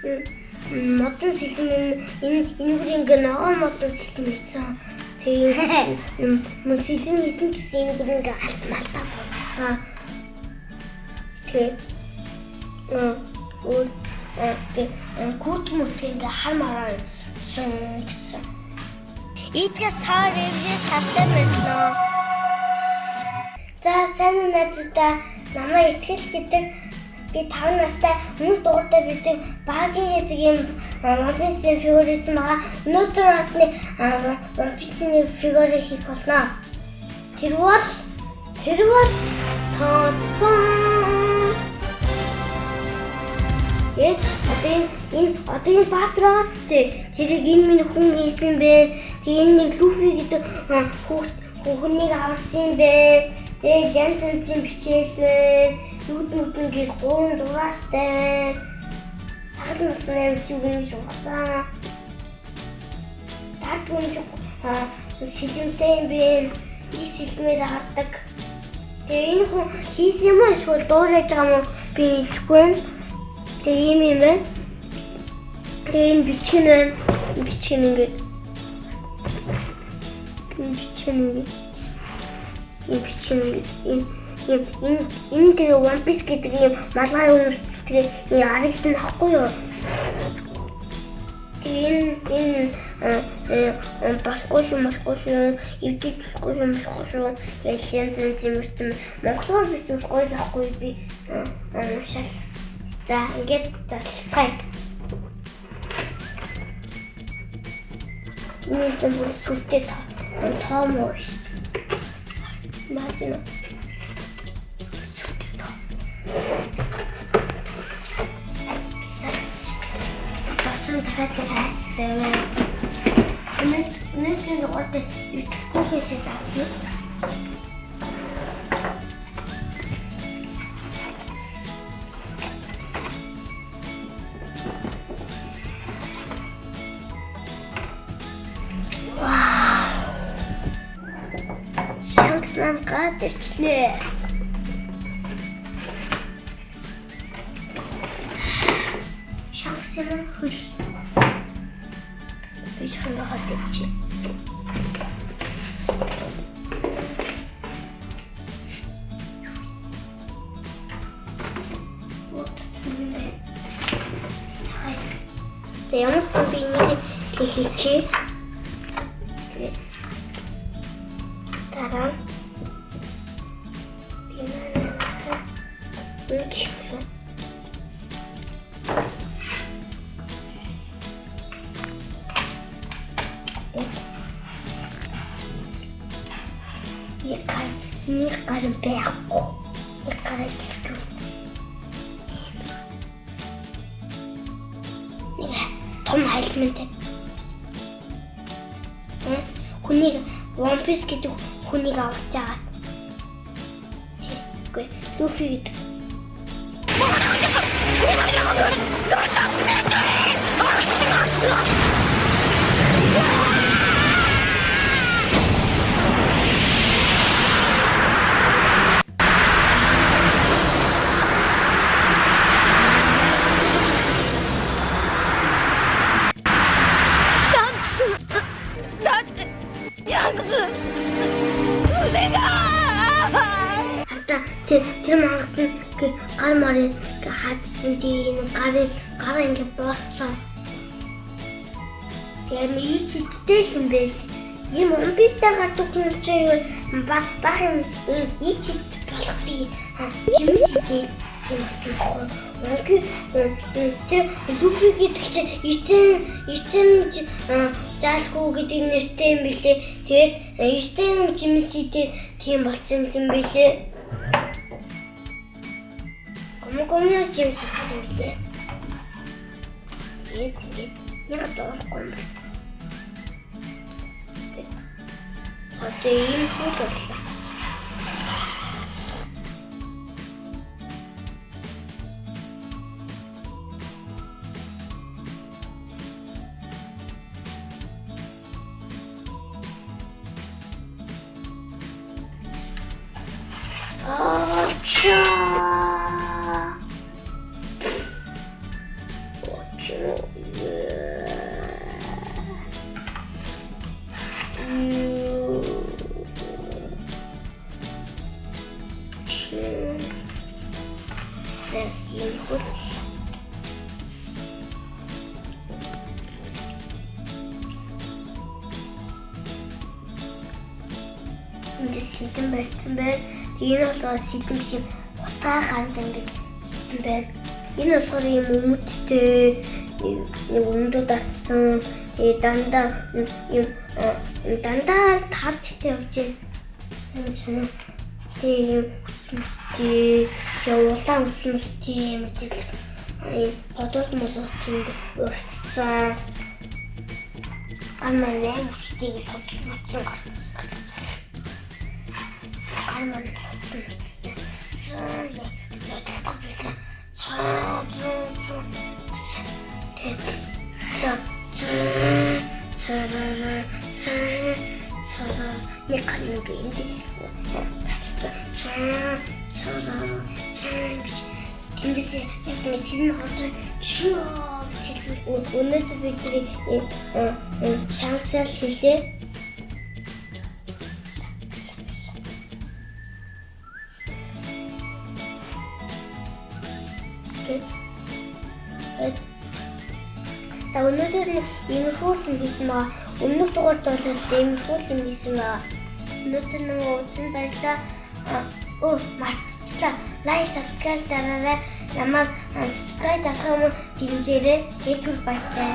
Модон сэлэм энэ энэгээр ингээ ногоон модон сэлэм хийсэн. Тэгээ мөн сэлэм хийсэн гэсэн энэгээр ингээ алт малтаа буцсан. Тэгээ өөр кут мөт ингээ хар мараа гэсэн гэсэн. Эдгээр цаар ирээ татсан байна. За сайн уу найзуудаа, намайг Итгэл гэдэг, би 5 настай. Өмнөх дугаартаа бид Баги гэдэг юм One Piece-ийн figure хийсэн байгаа. Өнөөдөр бас нэг One Piece-ийн figure хийх болно. Тэр бол содсон. Яг одоо энэ баатар байгаа ч тээ. Тэрийг энэ минь хүн хийсэн бэ. Тэгээ энэ нэг Луфи гэдэг хүүхд хүүхнийг аварсан бэ. Тэгээ янз янзын бичээл байна. Нүд нүдэн гээд гурван зураастай. Сагал нутгийн амт юм шугасан. Таг юм сэлэмтэй юм бэ. Их сэлмээр хардаг. Тэгээ энэ хүн хийсэн юм уу эсвэл дуурайж байгаа юм уу би хэлэхгүй байна. Тэгээ ийм юм байна. Тэгээ энэ бичиг нь байна. Бичиг нь ингээд. Энэ бичиг нь ингээд. Энэ бичиг нь ингээд. Энэ тэгээ One Piece гэдэг юм малгай юм, тэгээ энэ аргасан ахгүй юу? Тэгээ энэ болохгүй шүү, болохгүй шүү, эвдэж болохгүй шүү, болохгүй шүү гэж янз янз юм ирсэн. Монголоор бичүүлэхгүй л ахгүй би уншаал. За ингээд задлцгаая. Энэ юм бүр сүртэй тоом уу шүү дээ. Наач нэ. Сүртэй тоом. Боцсон дахиад хайцтай юм. Өнөөдрийн дугаарт итгэхгүй хийшээ задлаа. Шанкс маань гараад ирчлээ. Шанкс маань хөл. Би шангаа тавьчих. За ямар ч би энийг хийчихье. Дараа би манай нэг нэг гар байхгүй. Нэг гараа тавьчихсан. Нэг том хайлмантай. Хүнийг One Piece гэдэг хүнийг аварч байгаа. Тэгэхгүй Луфи гэдэг. シャンクスだってシャンクス腕が Хардаа тэр мангас нь гар марын хаацсан, тэгээ энэ гарын гар ингэ бооцсон. Тэгээ ми чидтэй л юм байл. Ийм One Piece-тай гардаг хүн чинь баг баг юм ичид болохдгийг жимс идээ юм байхгүй. Тэр Луфи гэдэг чинь эцэн заалгүй гэдэг нэртэй юм билээ. Тэгээд эцэн жимс идээ тийм болсон юм билээ. Гом жимс идсэн билээ. Тэгээд ингээд яг дуурахгүй юм байна. Одоо ийм хүү боллоо. Ачаа. юм уу? Ийм хөл. Ингээд сэлэн барьсан байна. Энэ болохоор сэлэн биш юм. Утаа гард ингээд хийсэн байна. Энэ болохоор ийм өмдтэй нэг өмдөө татсан. Тэгээ дандаа ийм дандаа тав чигтэй явж байна. Юм сонь. Тэгээ ийм үстэй, улаан үстэй юм жил ийм бодол молоцонд уртсан. Гар маань аим үстэйг судалсан гарсан. Гар маань судалсан. Нэг гар нэг энд гэж тэндээс яг нэг сэлэн хорж чүү өнөөдөр бидний шансал хэлээ. Гэт. За өнөөдөр нь иймэрхүү юм хийсэн байгаа. Өмнөх дугаард бол иймэрхүү юм хийсэн байгаа. Өнөөдөр нэг үзэн баярлалаа. Мартчихлаа. Лайк, subscribe дараарай. Намайг subscribe дарах юм дэмжээрэй. Тэгээд түр баяртай.